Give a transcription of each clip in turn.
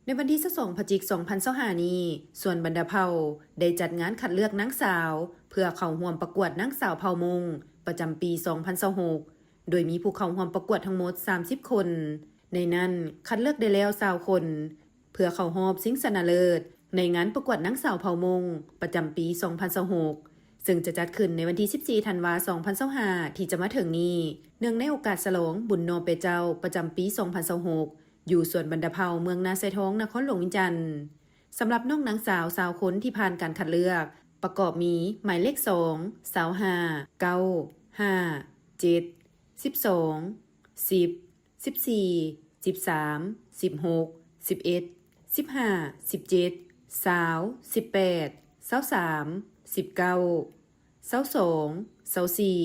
ໃນວັນທີຊາວສອງ ພະຈິກ ສອງພັນຊາວຫ້ານີ້, ສ່ວນບັນດາເຜົ່າໄດ້ຈັດງານຄັດເລືອກນາງສາວ ເພື່ອເຂົ້າຮ່ວມປະກວດນາງສາວເຜົ່າມົ້ງປະຈຳປີສອງພັນຊາວຫົກ ໂດຍມີຜູ້ເຂົ້າຮ່ວມປະກວດທັງໝົດສາມສິບຄົນ. ໃນນັ້ນ, ຄັດເລືອກໄດ້ແລ້ວຊາວຄົນ ເພື່ອເຂົ້າຮອບຊິງຊະນະເລີດ ໃນງານປະກວດນາງສາວເຜົ່າມົ້ງປະຈຳປີສອງພັນຊາວຫົກ ເຊິ່ງຈະຈັດຂຶ້ນໃນວັນທີສິບສີ່ ທັນວາ ສອງພັນຊາວຫ້າ ທີ່ຈະມາເຖິງນີ້, ເນື່ອງໃນໂອກາດສະຫຼອງບຸນໜໍ່ແປເຈົ້າປະຈຳປີສອງພັນຊາວຫົກ ຢູ່ສວນບັນດາເຜົ່າເມືອງນາຊາຍທອງ ນະຄອນຫຼວງວຽງຈັນ. ສຳລັບນ້ອງນາງສາວຊາວຄົນທີ່ຜ່ານການຄັດເລືອກ ປະກອບມີ ໝາຍເລກສອງ, ຊາວຫ້າ, ເກົ້າ, ຫ້າ, ເຈັດ, ສິບສອງ, ສິບ, ສິບສີ່, ສິບສາມ, ສິບຫົກ, ສິບເອັດ, ສິບຫ້າ, ສິບເຈັດ, ຊາວ, ສິບແປດ, ຊາວສາມ, ສິບເກົ້າ, ຊາວສອງ, ຊາວສີ່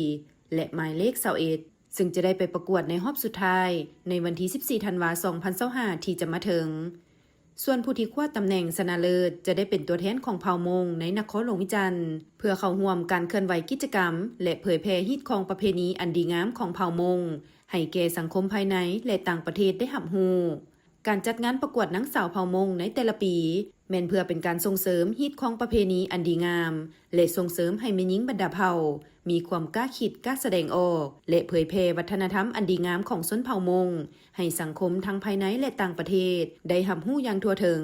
ແລະ ໝາຍເລກຊາວເອັດ ເຊິ່ງຈະໄດ້ໄປປະກວດໃນຮອບສຸດທ້າຍ ໃນວັນທີສິບສີ່ ທັນວາ ສອງພັນຊາວຫ້າ ທີ່ຈະມາເຖິງ. ສ່ວນຜູ້ທີ່ຄວ້າຕຳແໜ່ງຊະນະເລີດ ຈະໄດ້ເປັນຕົວແທນຂອງເຜົ່າມົ້ງໃນນະຄອນຫຼວງວຽງຈັນ ເພື່ອເຂົ້າຮ່ວມການເຄື່ອນໄຫວກິດຈະກຳ ແລະ ເຜີຍແຜ່ຮີດຄອງປະເພນີອັນດີງາມຂອງເຜົ່າມົ້ງ ໃຫ້ແກ່ສັງຄົມພາຍໃນ ແລະ ຕ່າງປະເທດໄດ້ຮັບຮູ້. ການຈັດງານປະກວດນາງສາວເຜົ່າມົ້ງໃນແຕ່ລະປີ ແມ່ນເພື່ອເປັນການສົ່ງເສີມຮີດຄອງປະເພນີອັນດີງາມ ແລະ ສົ່ງເສີມໃຫ້ແມ່ຍິງບັນດາເຜົ່າ ມີຄວາມກ້າຄິດກ້າສະແດງອອກ ແລະ ເຜີຍແຜ່ວັດທະນະທຳອັນດີງາມຂອງຊົນເຜົ່າມົ້ງ ໃຫ້ສັງຄົມທັງພາຍໃນ ແລະ ຕ່າງປະເທດ ໄດ້ຮັບຮູ້ຢ່າງທົ່ວເຖິງ.